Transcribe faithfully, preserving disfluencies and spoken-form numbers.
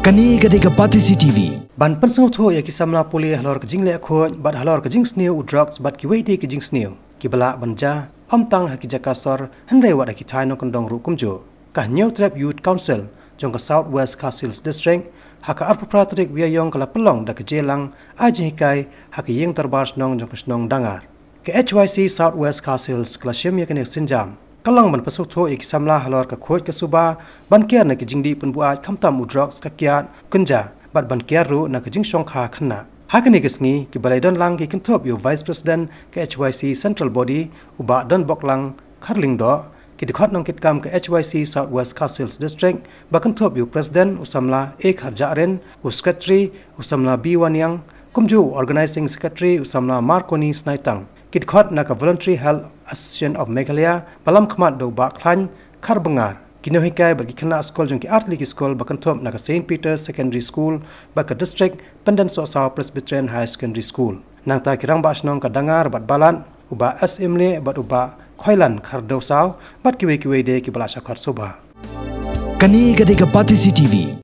Kane ka dei ka Batesi T V. Ban pynsngewthuh ïa ki samla pule halor ka jingleh khuid bad halor ka jingsniew u drugs bad kiwei de ki jingsniew kiba lah ban jia, ym tang ha ki jaka sor hynrei wat ha ki thaiñ nongkyndong ruh kumjuh. Ka Hynñiewtrep Youth Council jong ka South West Khasi Hills District, ha ka arphew phra tarik Ïaïong ka la pynlong da ka jingïalang ai jinghikai ha ka ïing dorbar shnong jong ka shnong Dangar. Ka H Y C South West Khasi Hills ka la shim ïa kane ka sienjam. Ka long ban pynsngewthuh ïa ki samla halor ka khuid ka suba, ban kiar na ki jingdih pynbuaid khamtam u drugs, ka kiad, kynja, bad ban kiar ruh na ka jingshongkha khynnah. Ha kane ka sngi, kiba la ïadon lang ki kynthup ïa u Vice President ka H Y C Central Body, u Bah Donboklang Kharlyngdoh, ki dkhot nongkitkam ka H Y C South West Khasi Hills District, ba kynthup ïa u President u samla A Kharjahrin, u Secretary u samla B Wanïang, kumjuh u Organizing Secretary u samla Marconi Snaitang. Ki dkhot na ka Voluntary Health Association of Meghalaya, ba lamkhmat da u Bah Khlaiñ Kharbyngar. Ki nonghikai bad ki khynnah skul jong ki artylli ki skul ba kynthup na ka Saint Peter's Secondary School bad ka District Pyndensohsaw Presbyterian Higher Secondary School. Nangta ki rangbah shnong ka Dangar bad Balat, u Bah S Imlieh bad u Bah Khoilan Khardewsaw, bad kiwei kiwei de kiba la shah khot suba. Kane ka dei ka Batesi T V.